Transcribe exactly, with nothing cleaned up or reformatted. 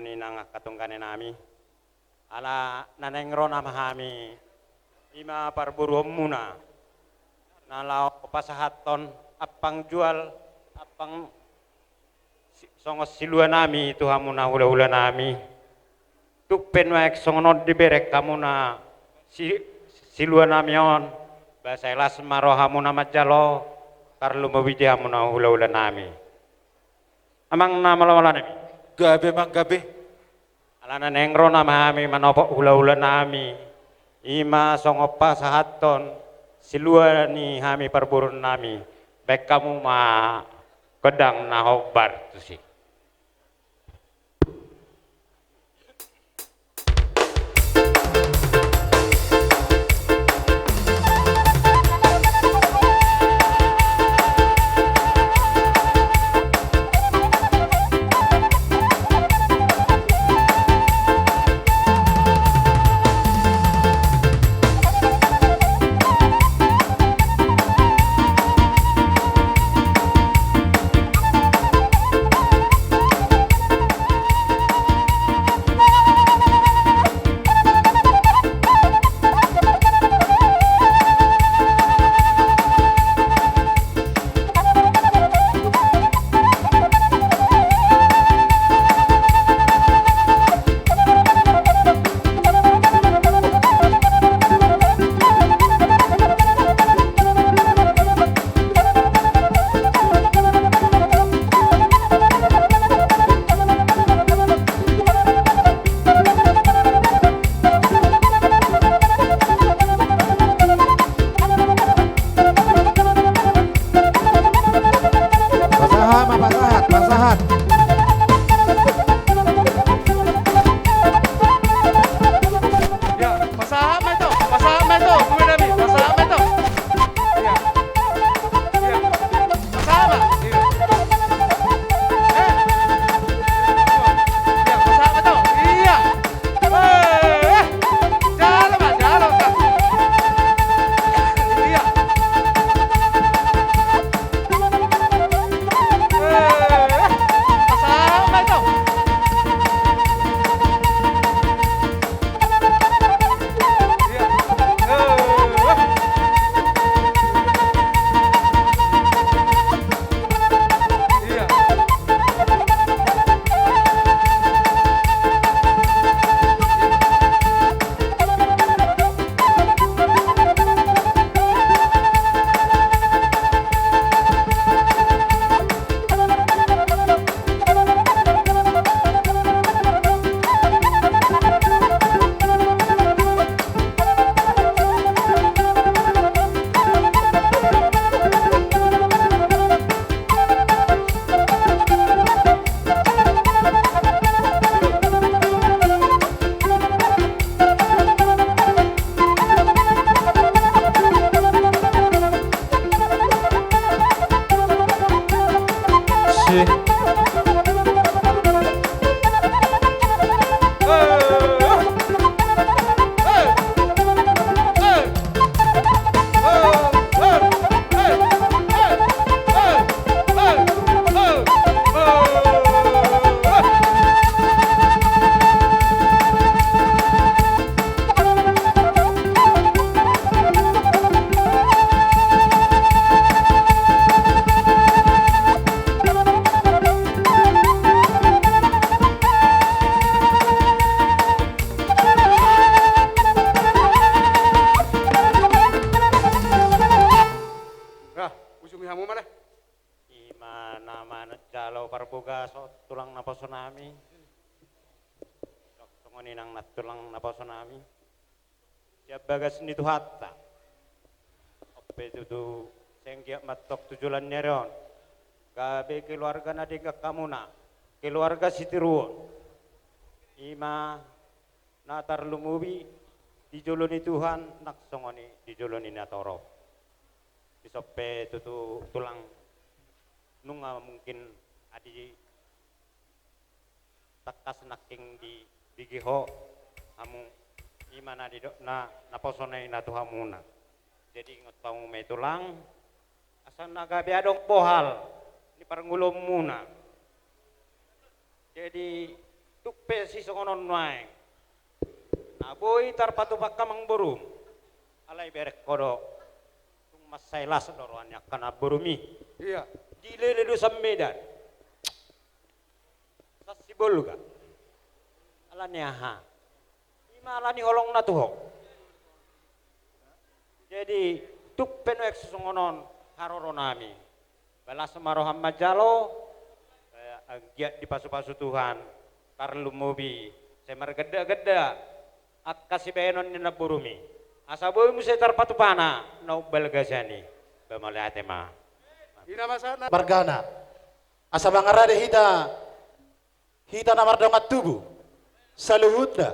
Songon i nang angka tungganan nami, ala na naeng ro nama hami, i ma parboruonmuna, na laho pasahathon ampang jual, ampang si-, songon silua nami tu hamuna hulahula nami. Tung pe nuaeng songon on dibereng hamuna si-, silua nami on, ba sai las ma rohamuna manjalo, tarlumobi di hamuna hulahula nami. Amang na malo-malo nami. Gabe, amang, gabe. Ala na naeng ro nama hami manopot hulahula nami, i ma songon pasahathon silua ni hami parboruon nami, baen hamu ma gondang na hombar tusi. Pasahat ma, pasahat, pasahat. Ya, pasahat ma ito, pasahat ma ito, gue nabi, pasahat ma ito. Ya. Ya. Pasahat ma. Ya. Eh. Ya, pasahat ma ito. Iya. Eh, eh. Jalo ma, jalo ma. Iya. Eh, eh. Pasahat ma ito. Iya. Eh, eh. Iya. Nah, ujungi hamu ma le. I ma na manjalo parbagason tulang naposo nami. Songon i nang nantulang naposo nami. Sian bagas ni Tuhanta. On pe tutu senggiat mantong tu joloan ni ari on. Gabe keluarga na denggan hamuna. Keluarga sitiruon. I ma na tarlumobi di jolo ni Tuhan, nang songon i di jolo ni natorop. Dison pe tutu tulang nunga mungkin adi tangkas nangkin dibege ho hamu, i ma na didok na naposo na i na tu hamuna. Jadi ingot hamu ma i tulang, asa na gabe adong bohal ni parngoluonmuna. Jadi Tung pe sisongon on nuaeng na boi tarpatupa angka amangborum. Alai bereng ho do, tung mansai las do roha ni angka namborum i. Iya. Dilele do sian Medan, sian Sibolga. Ala ni aha? Ima ala ni holong na tuhok. Jadi tung pe nuaeng sisongon on haroro nami. Balas ma roham manjalo, eh, anggiat dipasupasu Tuhan, tarlumobi sai margandaganda angka sibahenon ni namborum i, asa boi muse tarpatupana na umbalga sian i. Ba mauliate ma. Ina ma sahat na margana. Asa mangarade hita, hita na mardongan tubu saluhutna,